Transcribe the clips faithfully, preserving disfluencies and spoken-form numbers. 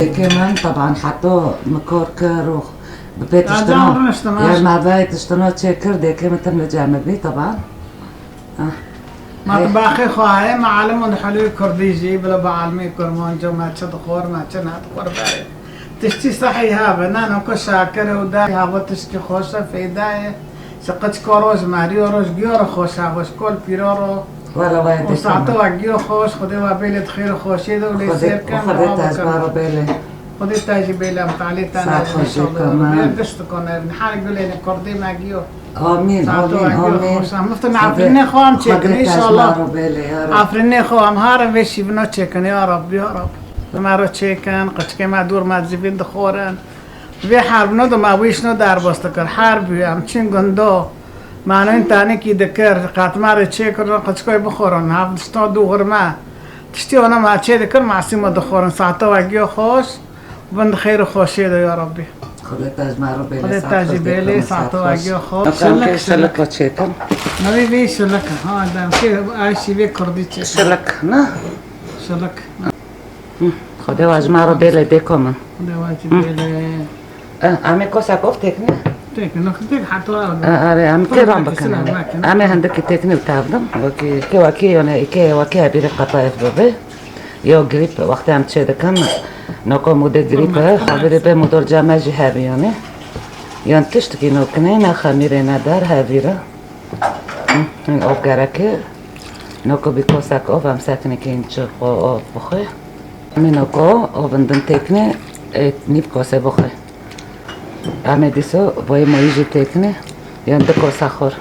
Dêkê min teban heto min kor kir û bi pê tiştino, rûniştim, ya me vê tiştino çêkir, dêkê min tim li cem bî teban. Ah. Matbaxê xwe heye, me elim û dihelûyê kurdî jî, bila bi elimê kurmanco me çi dixwar, me çi nedixwar berê. Tiştî sehî hebe, ne noko şakir û da hava tiştî xweş e, fêda ye. Ji qiçko roj, merîyo roj, giyo re xweş e, xweş kol pîro ro. Wala waya û dê saeto tamam. Ve giyo xweş, Xwedê we bêlê di xêr û xweşiyê de û lê Xwedê, sêr kin, Xwedê dua te ji bikin. Me re bêlê. Xwedê te jî bêlê, em talê te Saet ne xweş inşallah. Bê tamam. Gişt dikon ev, her gulê ne kurdê me giyo. Amîn, Saeto amîn, ve giyo amîn. Xweş e. Miftin Xwedê, afrînê xwe em çêkin Xwedê te ji me inşallah. Re bêlê, ya Reb. Afrînê xwe em harin vê şîvino çêkin, ya Reb, ya Reb. Me re çêkin, qiçkê me dûr me zîvîn dixorin. Vê herbino de me wî şino derbas dikir. Herb bû, em çin gundo. Me nîn tenekî dikir, qet me rê çêkirin, qiçkoy bixorin. Hev dişto dû xurme. Tiştî ona me çê dikir, masî me dixorin. Saeto ve giyo xweş, bin di xêr û xweşiyê de ya Rabbî. Xwedê te ji me re bêle, Xwedê saet te jî xweş bêlê, dê saeto ve giyo xweş. Şilek, şilek. Şilek ve çêkin. Navê vê şilek e. Ha, dem kê ay şîvê kurdî çêkin. Şilek, ne? Şilek. Hı. Xwedê we ji me re bêle dêko min. Xwedê we jî bêle. Eh, em ê kosek of têkine? Têkine, têk heta. Eh, erê, em kê ram bikin. Em ê hindikî têkine û tevdim. Wekî, kê wekî, yani, kê wekî hebîrê qetayef bibe. Yo grîp, wextê em çê dikin, noko mûdê grîp e, xebirê bê mûdor cem me jî hebî, yani. Yan tiştikî nokine, ne xemîrê, ne der, hebîre. Hin ov gerek e. Noko bî kosek ov, em sekinê kê înçe xwe ov bixwe. Em ê noko ovin din têkine, ê nîv kose bixwe. Em ê dîso boyê moyî jî têkine, yan di kosa xor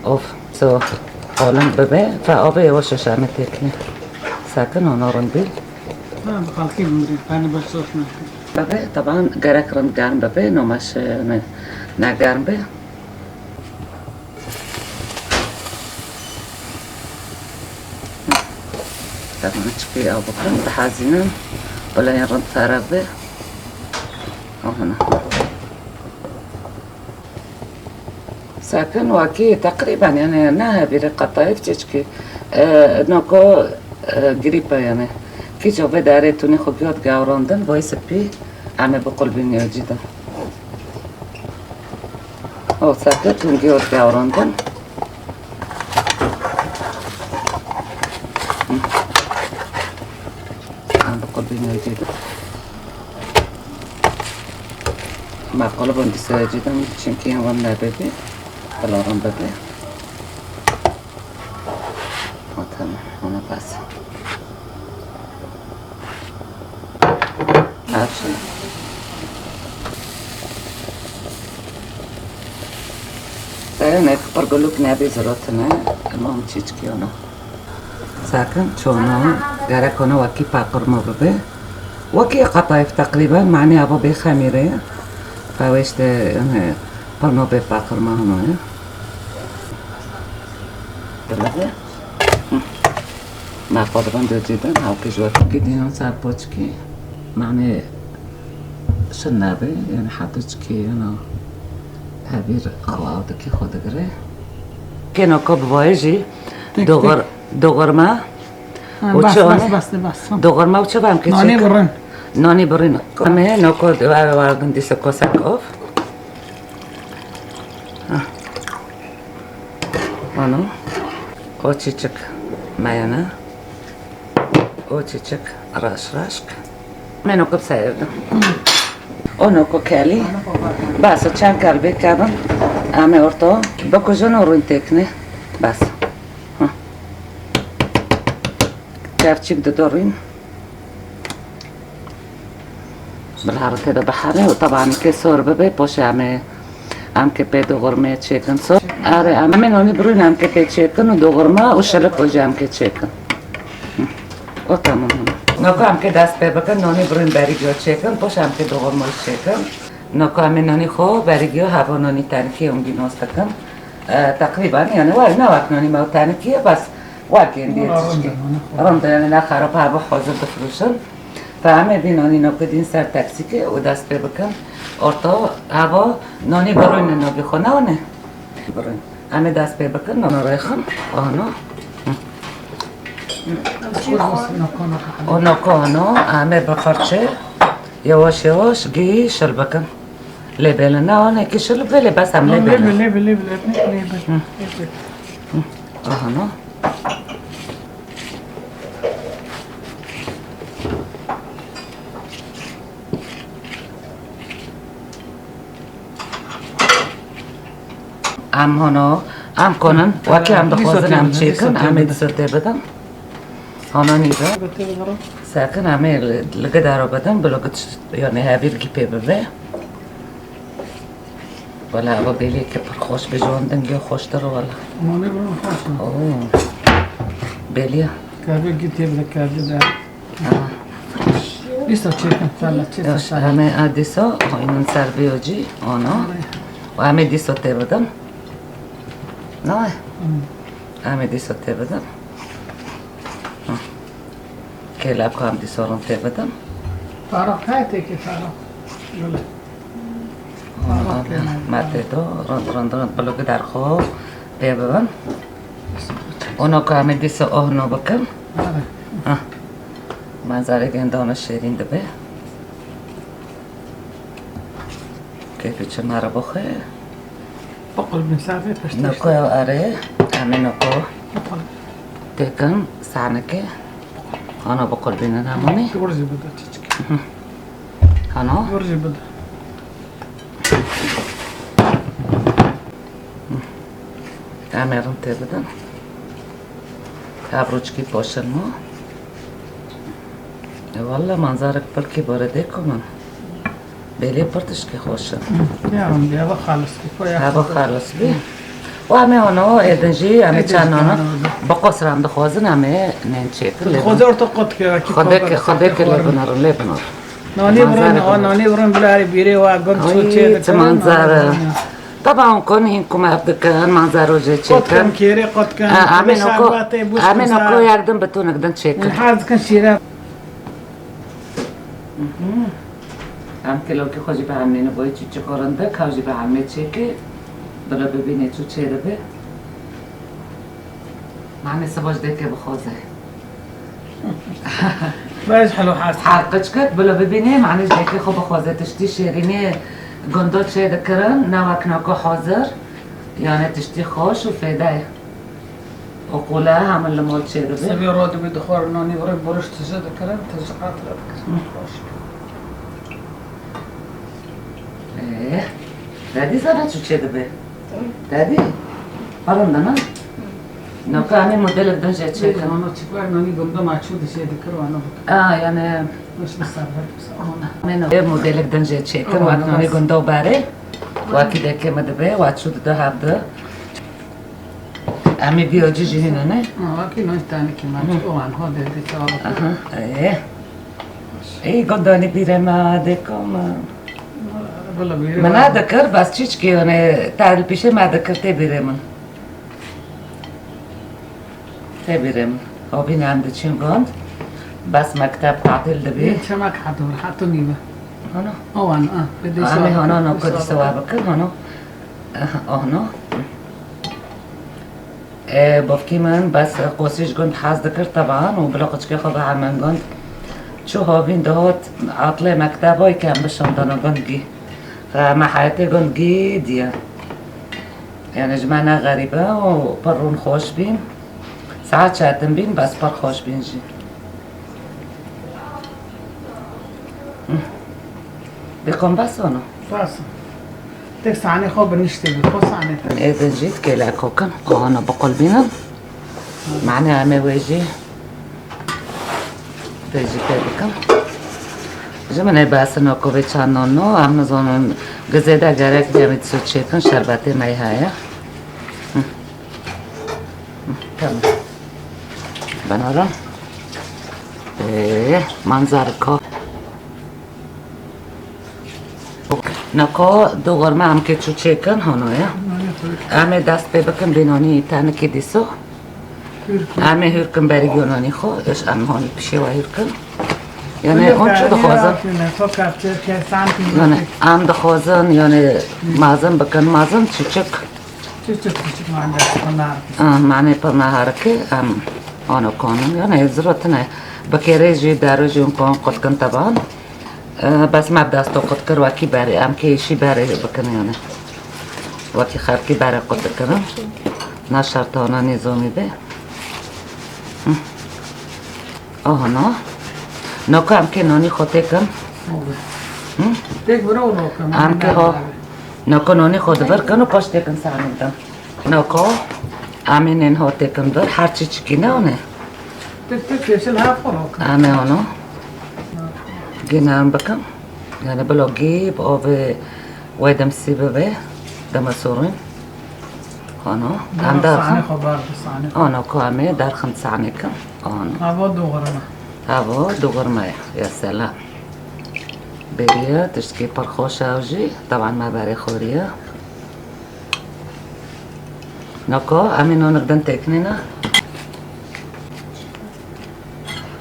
ov. So, olim bibe, fa ovê yavaş yavaş em ê têkine. Sekin ona rindî. Ha, bi xalkî bimrî, hani bir sos ne? Bibe, taban gerek rind germ bibe, no meş, e, ne, ne germ be. Taban çiqî ew bikin, dihezînin, bila yên rind fere be. Ew hene. Sekin wekî teqrîben, yani ne hebîrê qetayîf çiçkî, e, noko, e, grîpe yani. Kîço vê derê tûnê xwe giyo digewrandin, boyê spî, em ê biqulbînê cî de. O seke tûn giyo digewrandin. Em biqulbînê cî de. Me qulibin dîsa cî de, çimkî yên wan nebêbî, bilarin bibê. Ha, tamam, ona bes. Her şey. Te ne pir guluk nebê zirotine, tamam çiçkî ona. Sakin, çona, gerek ona wekî paqirma bibe. Wekî qetayf teqrîben, manî ava bê xemîre. Pawêşte, yani, pirno bê paqirma hino ye. Dilebe. Hı. Ma xwe dibin dê cî din, hawkê ji wekî dînan ser poçkî. Manî şin nebe, yani, heta çikê, yani, hebîr xwe aw dikî xwe digire. Kêno ko bi vayê jî, Tek, doğur-, tek. Doğurma. Ha, û bas, çi bas, one? Bas, bas. Doğurma û çi vam keçik? Nanî birin. Nanî birin. Em ê noko di-, wardin dîsa kosek of. Ha. Ano. O çiçik mayone. O çiçik raş raşk. Meno kub sayırdım. O noko kelî. Bas, çend kel bê kevin. Em ê orto bikujin û rûn têkine. Bas. Hı. Kevçik didorîn. Bilhare tê de bihare û tebanî kê sor bibe, poşê em ê, em kê pê doğurmê çêkin sor. Are, em ê nonî birûn em kê pê çêkin û doğurma û şilik û jî em kê çêkin. Hı. O tamam. Noko em kê dest pê bikin, nonî birûn berî giyo çêkin, poşê em kê doğurma çêkin. Noko em ê nonî xwe berî giyo heva nonî tenikê û bînos dikin. E, teqrîben, yani, wek, ne wek nonî me û tenikê, bes wek gêndiyê tişkê. Rind e, yani, ne xerab, heva hazir difirûşin. Fe em ê vî nonî nokidîn ser tepsîkê û dest pê bikin. Orta heva nonî birûn nokî xwe ne one? Birûn. Em ê dest pê bikin, nonî rêxin. Ano. Hı. O noko ano, em ê bi qirçê. Yavaş yavaş gî şil bikin. Lê bêlin. Ne, anekî şil bê, lê bes em lê bêlin. Lê bê, lê bê, lê bê, lê bê. Aha, no. Em hano, em konin, wekî em dixwazin em çêkin, em ê dîsa tê bidin. Hano nîve. Sekin em ê li, li gidaro bidin, bilo gid, yanî hevîr gî pê bibe. Wala ev bêliyeke pir xweş be, ji wan dengê xweştir wala. Nanê birin xweş e. Oo. Bêliya. Kevê gî tê bide, kevê de. Dîsa çêkin, fela çêkin. Em ê a dîsa, hînin ser bêyo cî, ana. Û em ê dîsa tê bidin. Nayê? Em ê dîsa tê bidin. Kêleka em dîsa rin tê bidin. Taraq heye têkê taraq. Gule. Me tê do, rind, rind, rind, bilo gider xwe pê bibin. Ono ku em ê dîsa ohno bikin. Hah. Manzarê gendana şêrîn dibe. Keyfê çi me re bixwe. Biqulbîn ser vê piştî. Noko, erê, em ê noko. Biqulbîn. Têkin sahneke. Ana biqulbînin hemanî. Wir jî bide çiçik. Hano? Wir jî bide. Em ê rind tê bidin. Ev rûçkî poşin ma. E, walla manzarek pirkî bare dê ku min. Belê pir tişkî xweş in. Ya Rabbî, eva xalis bî, xwe ya Eva xalis bî. Û em ê hano êdin jî, em ê çend nana biqosir em dixwazin, em ê nên çêkin lê. Xwedê orta qot kira, ki Xwedê ki, Xwedê ki lê binarin, lê binarin. Nanê birin, a, nanê birin bilarê bîrê wa gund ço çê dikin. Çi manzara. Taba hûn kon hîn ku me ev dikin, manzaro jê çêkin. Qot kin, kêrê qot kin. Em ê noko, em ê noko yek din bi tunik din çêkin. Hez dikin şîre. Em kilokî xwe jî bi hemê ne boyê çîçik û rindik, ew jî bi hemê çêkê. Bila bibînê çû çê dibe. Mane siba ji dêkê bixwaze. Baş helo has. Her qiçkek bila bibînê, mane ji dêkê xwe bixwaze. Tiştî şêrînê gunda çê dikirin, ne wek nako hazir. Yani tiştî xweş û fêdeyê. Oqûle hemin li mal çêdibe. Sevê radibe dixwarin nanî virê boriş tije dikirin, tije qatile dikirin. Xweş. Ê, te dîsa ne çû çêdibe? Te dî? Parinde ne? Naka em ê modelek din jê çêkin. Ana çikar nanî gunda ma çû dişê dikir wana bikir. A, yani. Baş bi servet bi servet. Ê modelek din jê çêkin, wek nanî gunda û berê. Wekî dêkê me dibe, wa çû dide hevdi. Em ê vîya cî jî hîne ne? Ha, wekî noy tenekî me çi o an ho derdê çawa. Aha, ê. Ê, gondanî bîrê me dêko me. Bila bîrê me. Me ne dikir, bes çîçkî hûn ê, te li pîşê me dikir, tê bîrê min. Tê bîrê min. Havîn em diçin gond. Bes mekteb tatil dibî. Çemek hatu, hatu nîve. Hana? O an, a. Amê hana, no, kodî sewa bikin, hana. Aha, no. E, bavkî min bes qosî ji gund hez dikir teban û bila quçikê xwe bi hemin gund. Çû havîn dihot atlê mekteba, kem bişandana gund gî. Xe me heyetê gund gî diye. Yani ji me ne xerîb e û pir rûn xweş bîn. Saet çetin bîn, bes pir xweş bîn jî. Bêkom bes ono? Bes. Tek sahnê xwe biniştê bi, xwe sahnê te. Ê din jî kêlek kokin, hana biqulbînin. Mane em ê wê jî, vê jî pê bikin. Ji min ê bes in, ku vê çend nan no, em nizanin, gizêde gerek bê, em ê dîsa çêkin, şerbetê me heye. Hı. Hı, tamam. Binara. Ee, manzarka. Nako, du xurme em kê çû çêkin, hano ya. Em ê dest pê bikin, bînanî tenekî dîso. Em ê hûr kin berî gonanî xwe, iş em hon pişê we hûr kin. Yani, hûn çi dixwazin? Yani, em dixwazin, yani, mezin bikin, mezin çiçik. Çiçik, çiçik, mane, pir neharike. Ah, mane pir neharike, em, ano konin. Yani, zirotine, bi kêrê jî, dero jî, hûn kon qutkin teban. E, bes me bi destê qut kir, wekî berê, em kêşî berê bikin yani. Wekî xelkî berê qut dikirin. Ne şert ana nîzomî be. Hı. Aha, no. Noko em kê nonî xwe têkin. Hı? Têk bira û rokim. Em kê ho. Noko nonî xwe di vir kin û paş têkin sahnê bidan. Noko, em ê nên ho têkin vir, her çi çikî ne one. Tek tek yeşil ha xwe rokim. Em ê ono. Gî nerm bikim. Yani bilo gî bi ovê wê demsî bibe. Dema sorun. Ono. Em derxin. Sahne xwe bar bi sahne. Ono ku em ê derxin sahnê kim. Ono. Hava doğru mu? Hava doğru mu? Ya selam. Beriye, tiştkî pir xweş e ew jî. Taban me berê xweriye. Noko, em ê nonik din têkinîne.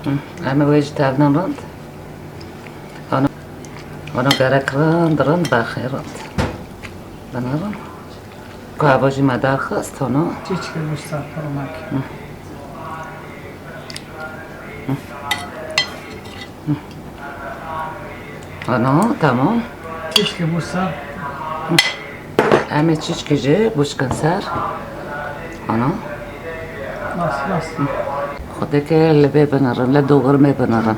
Hı, em ê wê jî tevdin rind. Ano, ano gerek rind, rind, baxê rind. Bana rind. Ku eva jî me derxist, ano. Çiçke bu sar, pir mak. Hı. Hı. Hı. Ano, tamam. Çiçke bu sar. Em ê çiçkê jî bûşkin ser. Ano. Bas, bas. Xwedê ke li vê binirin, li dogirmê binirin.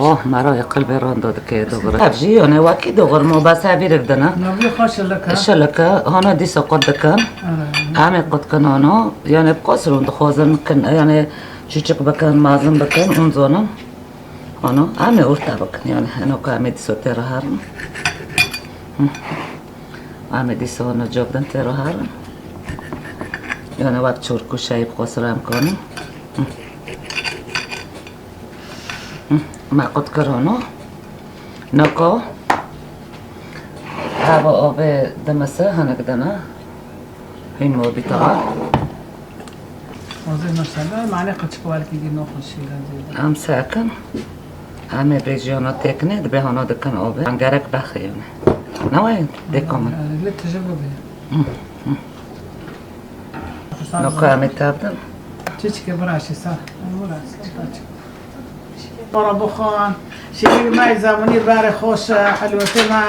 Oh, mera wê qelbê rondo dike dogirm. Ev jî, yani, wekî dogirm û bes hevîrek dine. Navê xwe şilike. Şilike, hana dîsa qut dikin. Evet. Em ê qut kin, ano. Yani, bi qasir hûn dixwazin kin, yani, çûçik bikin, mezin bikin, hûn zonin. Ano, em ê orta bikin, yani, heno ku em ê dîsa tê re herin. Hı. Em ê dîsa hano cok din tê re herin. Yani, wek çorkû şeyî bi qasir em kanin. Hı. Hı. Me qut kir hano. Noko. Hava avê dimese, hinek dina. Hîn mor bî tava. Wazê mesela, mane qeçik welkî dî noxweşî re zêde. Em sekin. Em ê vê jiyana têkinê, dibê hana dikin avê. Em gerek bexiyane. Ne wayê dêka min. Li tije bibê. Hı, hı. Noko em ê tevdin. Çiçke biraşî sar. Biraşî sar. Para bixwe. Şêrî me zamunî berê xweş e, helwetê me.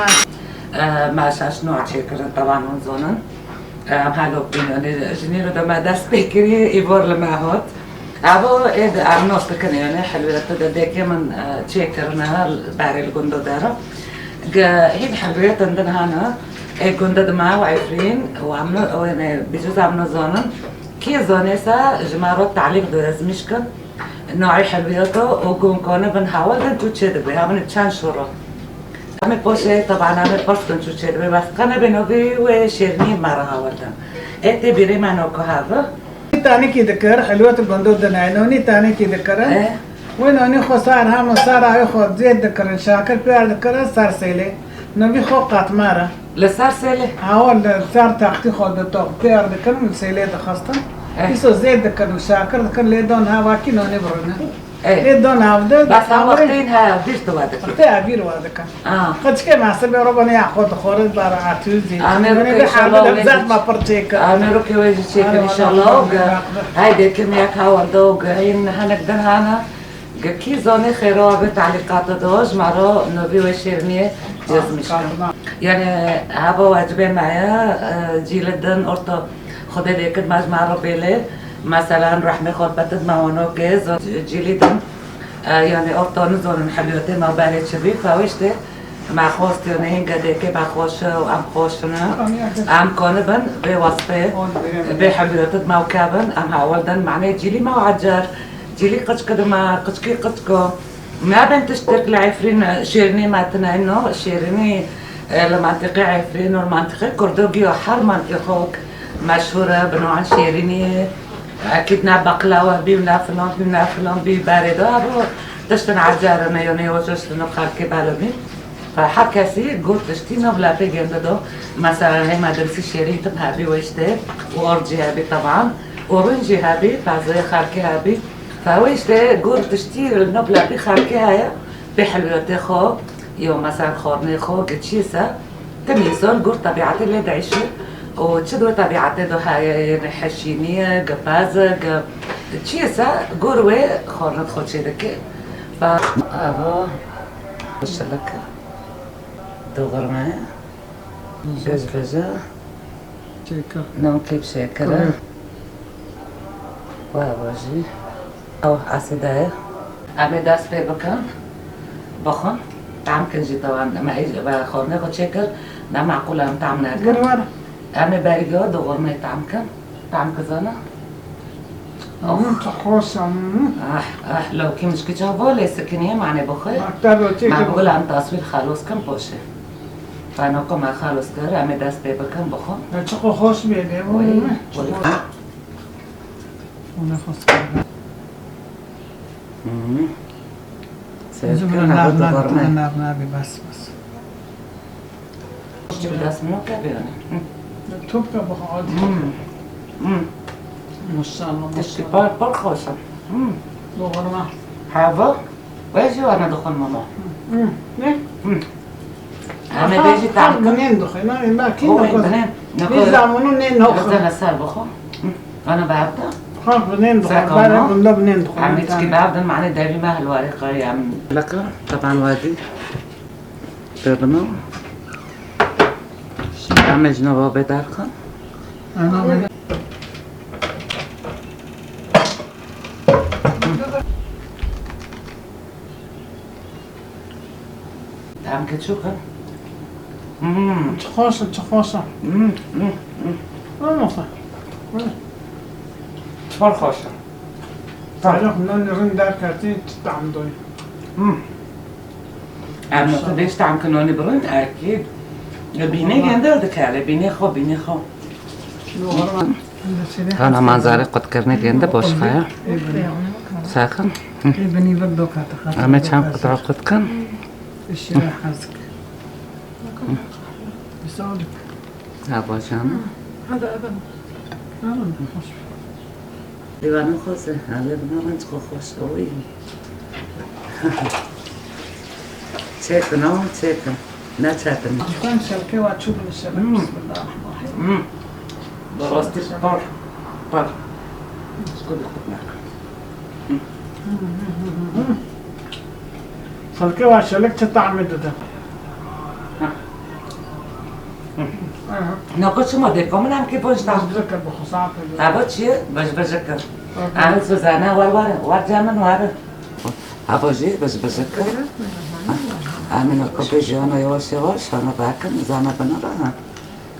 E, me şaş nû çêkirin, tevan hûn zonin. E, em helo bînin. Ji nîro de me dest pê kirî, îvor li me hat. Evo ê di em nas dikin, yani helwete de dêkê min, e, çêkirine, berê li gundo dera. Ge-, hîn helwetin din hene, ê gunde di me û Efrîn û em ne, û, yani, bicûz em nizanin. Kê zanê se ji me re talîq dûrezmîş kin. Nayê helwiyata û gon kanibin hewal din tu çê dibe, hemin çend şoro. Em ê paşê, teban em ê pirs kin tu çê dibe, bes qenebê novî wê şêrnî me re hewal din. Ê tê bîrê me no ku heve. Nî tanikî dikir, helwet gundo dinayno, nî tanikî dikirin. E? Wê nonî xwe sar hem û sar awê xwe zêd dikirin, şakir piyar dikirin, ser sêlê. Novî xwe qatmara. Li ser sêlê? Awa li ser textî xwe ditoxtê erdikir min sêlê dixistin. Eh. Îso zêd dikir min şakir dikir lê don hevakî nonê birine. Eh. Lê don hevde. Bes ha wextên he bîr tu we dikir. Wextê he bîr we dikir. Ah. Qeçikê me sibê robanê ya xwe dixwere bar atûzî. Amê rokê inşallah wê zat me pir çêkir. Amê rokê wê jî çêkir inşallah. Haydi kim yak ha werde û ge hin hinek din hana. Ge kî zanê xêra ve talîqata de ji me re novî wê şêrniyê cezmiş kim. Yani hava wecibê me ye, e, cîlê din orta Xwedê dêkir me ji me re bêlê. Meselan rehmê xwe betit me wano ke zon cîlî din. E, yani orta nizonin heliyotê me berê çi bî. Fewiştê me xwest yani hînge dêkê me xweş e û em xweş ne. Em kanibin vê wesfê, vê heliyotê me û kevin, em hewil din. Manê cîlî me û ecer. Cîlî qiçkidime, qiçkî qiçko. Nabin tiştek li Efrîn, şêrînê me tine ino, şêrînê, e, li mentiqê Efrîn û li mentiqê Kurdo giyo her mentiqok meşhûr e, bi noan şêrînê, ekîd ne beqlawe bî, ne filan bî, ne filan bî, berê de hebo tiştin ecarine, yonê o tiştin xelkê belibî. Her kesî got tiştî nav lepê gênde do. Mesela hê me dirsî şêrîn tim hebî wê işte, û orcî hebî teban, û rûn jî hebî, pezê xelkê hebî. Fe wê işte got tiştî nav lepê xelkê heye, pê helwetê xo, yo mesela xornê xo, gi çî se, tim însan got tebiatê lê diişî, û çi do tebiatê do heye, yani heşînî ye, gi pez e, gi çî se, got wê xornet xo çê dike. Fe, ava, şilike. Doğurma. Bezbeze. Şeker. Nonkê bi şekere. Kore. Wa wa jî. Ew esîde ye. Em ê dest pê bikin. Bixwin. Tam kin jî tawan. Me ê ve xornê xwe çêkir. Ne meqûl em tam nekin. Gurwar. Em ê berî doğurmê tam kin. Tam kizana. Hûn tu xweş in. Ah, ah, lewkî mişkî çav bo lê sikiniyê mane bixwe. Maktab o çi Ma ki bigul em taswîr xelos kim poşê. Fanoqo me xelos kir, em ê dest pê bikin bixwe. Ya çi xwe xweş bê lê bu Oy, ne? Çi oy. Xweş. Hûn ê xweş kir. Hı hı. Bizim Sevgi buna ne nar, nar, nar, nar, nar, bas, bas. Çi bi dest min kevê yanî. Hı. Top ke bixwe. Hmm. Hmm. Maşallah, Tiştî maşallah. Par, par xweş e. Hmm. Doğurma. Hava. Wê jî wana dixwin mama. Hmm. Ne? Hmm. Em ê Aha, bêjî tam tam kim? Binên dixwin, ne? Em belkî O, ne binên. Ne Biz ko- zamanı ne ne Bizde ne ser bixwe. Hmm. Ana bavda. Ha, binên dixwin. Seka Bare ma? Bunda binên dixwin. Em hiç ki bavdin, mane devî me helwarê qarî em. Laka, taban wadi. Bibino. Em ê ji nava bê derxin. Em keçûk in. Hmm. Çi xweş e, çi xweş e. Hmm, hmm, hmm. Olmasa. Çi xweş e. Tarîx nan rind derketî, çi tam doy. Hmm. Em nokta beş tam ki nonî birin, erkî. Bînê gende dikele, bînê xo, bînê xo. Hana manzare qutkirinê gende boş xaya. Saxin. Ê binî vir dokate. Em ê çend qutra qutkin. Şira hazk. Sağlık. Abajana. Hadi, hadi. Tamam, hoş. Dîwana xweş e, hale bina min çiqo xweş e, wî. Çêkin, aw, çêkin. Ne çetin. Sen şevke wa çû bin şevke, Hmm. Bismillahirrahmanirrahim. Hmm. Bi rastî par, par. Şevke wa şelek çi tamê dide. Nako çima dê ko min em kê poj da. Bejbejek e, bi xwe saet e. Eva çi ye? Bejbejek e. Aha. Anil Suzana, war, war, war cem min, war. Eva jî bejbejek e. Em ê nako bêjî ana yavaş yavaş, ana bakin, zana binara, ha.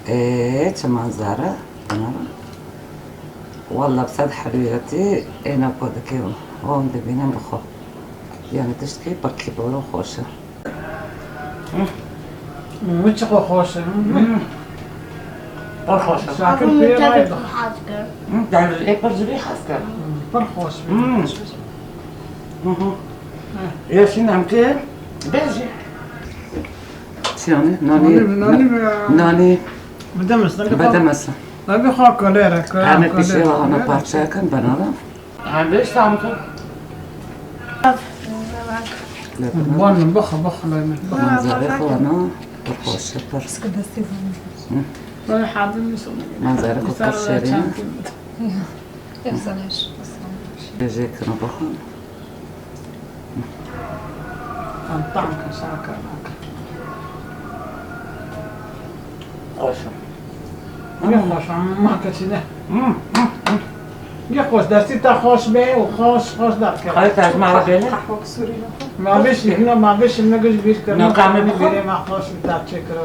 Ê, çi manzara, binara. Walla bi sed helûyetî ê nako dikê hûn dibînin bi xwe. Yani tiştkî pir kîbor û xweş e. Min çiqo xweş e. Hmm. Pir xweş e. Şakir pê ray da. Hmm, yani ê pir ji vî hez kir. Pir xweş e. Hmm. Hı hı. Heh. Yeşîn em kê bêjî. Çi yani? Nanî, Nanî, nanî mi ya? Nanî. Bide masa. Bide masa. Abi xwe kolere, kolere. Em ê pişê hana parçeyakin benara. Em vê samtu. Bon, bixwe, bixwe, lay min. Manzare xwe ana, pir xweş e, pir. Hı. Manzare xwe pir şêrîn e. Efsane. Bêjê kino bixwe. Em tam kin, şaka nakin. Xweş e. Ne xweş e, ma keçî ne. Hmm, hmm, hmm. Ne xweş, destî te xweş be û xweş, xweş derkeve. Xalî te ji me re bêle. Qehwek Sûrî ne xwe. Ma beşî, hina ma beşî ne giş bîr kir. Ne qamê bixwe. Bîrê me xweş bi te çêkira.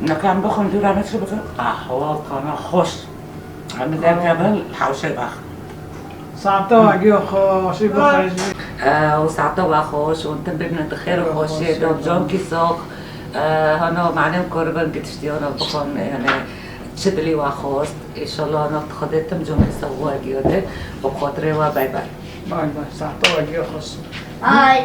Ne qam bixwin dûra me çi bikin? Qehwe kana xweş. Em derkevin hewşê bax. Saeta we giyo xweş, ê bixweş. Ew saeta we xweş û tim bimînin di xêr û xweşiyê de, cankî sox. Hano malem kuribin gitiştiyo no bixwin, yani çi dilî we xwest. Înşallah no Xwedê tim cankî sox we giyo de û xotirê we bay bay. Bay bay, saeta we giyo xweş. Ay.